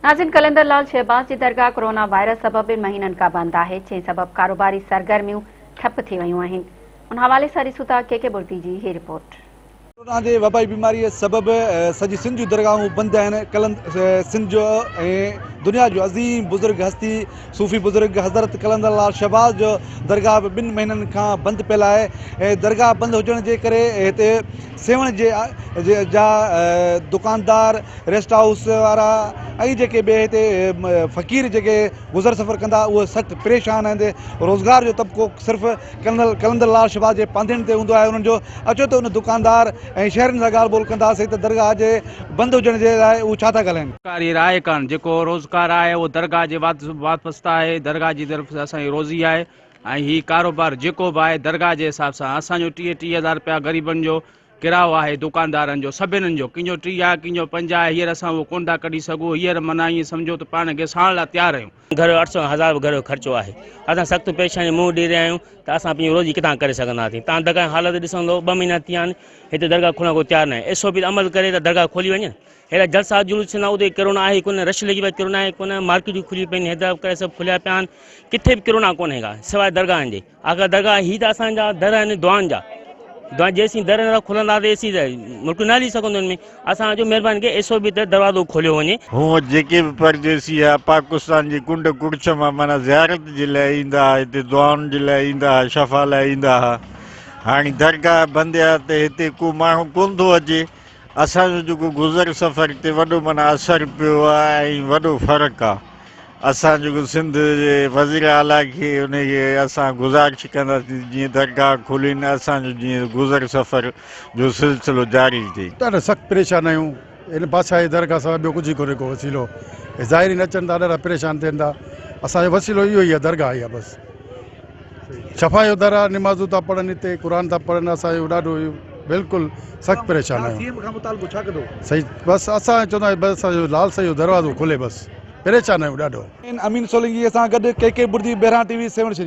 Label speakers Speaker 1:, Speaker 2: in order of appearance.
Speaker 1: ناظرين قلندر لال شهباز جي درگاهه ڪورونا وائرس سبب ٻن مهينن کان بند آهي جنهن سبب ڪاروباري سرگرميون ٺپ ٿي ويون آهن ان حوالي سان ڏسون ٿا ڪي ڪي بڙدي جي هي رپورٽ.
Speaker 2: ڪورونا جي وبائي بيماري سبب سڄي سنڌ جون درگاهون بند آهن سنڌ جو ۽ دنيا جو عظيم بزرگ هستي صوفي بزرگ حضرت قلندر لال شهباز جو درگاهه به ٻن مهينن کان بند پيل آهي درگاهه بند هجڻ جي ڪري هتي سيوهڻ جي جا دڪاندار ريسٽ هائوس وارا ۽ جيڪي ٻئي هتي فقير جيڪي گذر سفر ڪندا اهي سخت پريشان آهن روزگار جو طبقو صرف قلندر لال شهباز جي پانڌين تي هوندو آهي انهن جو اچو ته ان دڪاندار ۽ شهرين سان ڳالهه ٻولهه ڪنداسين ته درگاهه جي بند هجڻ جي لاء هو ڇا ٿا ڳالهائين.
Speaker 3: روزگار راهي ڪانه جيڪو روزگار آهي اهو درگاهه جي وابسته آهي درگاهه جي طرف اسان جي روزي آهي ۽ هي ڪاروبار جيڪو به آهي درگاهه جي حساب سان اسان جو ٽيهه 30 هزار رپيا غريبن جو ڪرايو آهي دڪاندارن جو سڀنن جو ڪنهن جو 30 آهي ڪنهن جو 5 آهي هينئر اسان اهو ڪونه ٿا ڪڍي سگهون هينئر معنيٰ ائين سمجهو ته پاڻ کي ساڻ لاء تيار آهيون.
Speaker 4: گهر جو 800 هزار به گهر جو خرچو آهي اسان سخت پريشاني منهن ڏئي رهيا آهيون ته اسان پنهنجي روزي ڪٿان ڪري سگهنداسين تان درگاهه جي حالت ڏسندو ٻه مهينا ٿي ويا آهن هتي درگاهه کولڻ ڪو تيار ناهي ايس او پي تي عمل ڪري ته درگاهه کولي وڃي هيڏا جلسا جلوس ٿيندا اتي ڪرونا آهي ڪونه رش لڳي پئي ڪرونا آهي ڪونه مارڪيٽون کلي پيون آهن حيدرآباد ڪري سڀ کليا پيا آهن ڪٿي به ڪرونا ڪونهي ڪا سواء درگاهن جي آخر درگاهه هي ته اسان جا در آهن دعائن جا دعا جيسين در نه کلندا تيسين ته ملڪ نه هلي سگهندو ان ۾ اسان جو مهرباني ڪري ايس او پي ته دروازو کوليو وڃي.
Speaker 5: هونء جيڪي به پرديسي ها پاڪستان جي ڪنڊ ڪڙڇ مان معنيٰ زيارت جي لاء ايندا ها هتي دعائن جي لاء ايندا ها شفا لاء ايندا ها هاڻي درگاهه بند آ ته هتي ڪو ماڻهو ڪونه ٿو اچي اسان جو جيڪو گذر سفر تي وڏو معنيٰ اثر پيو آ ۽ وڏو فرق آ اسان جيڪو سنڌ جي وزير اعليٰ کي ان کي اسان گذارش ڪنداسين جيئن درگاهه کولين اسان جو جيئن گذر سفر جو سلسلو جاري ٿئي.
Speaker 6: ڏاڍا سخت پريشان آهيون هن بادشاهه جي درگاهه سواء ٻيو ڪجهه ئي ڪونهي ڪو وسيلو هي زائرين اچن ٿا ڏاڍا پريشان ٿين ٿا اسان جو وسيلو اهو ئي آهي درگاهه ئي آهي بس شفا جو در آهي نمازون ٿا پڙهن هتي قرآن ٿا پڙهن اسان جو ڏاڍو بلڪل سخت پريشان آهيون سائين بس اسان چوندا آهيون بس اسان جو لال سائين جو دروازو کلي بس پريشان آهيون ڏاڍو.
Speaker 2: امين سولنگي سان گڏ K K Burdi Behran T V Sehwan Sharif.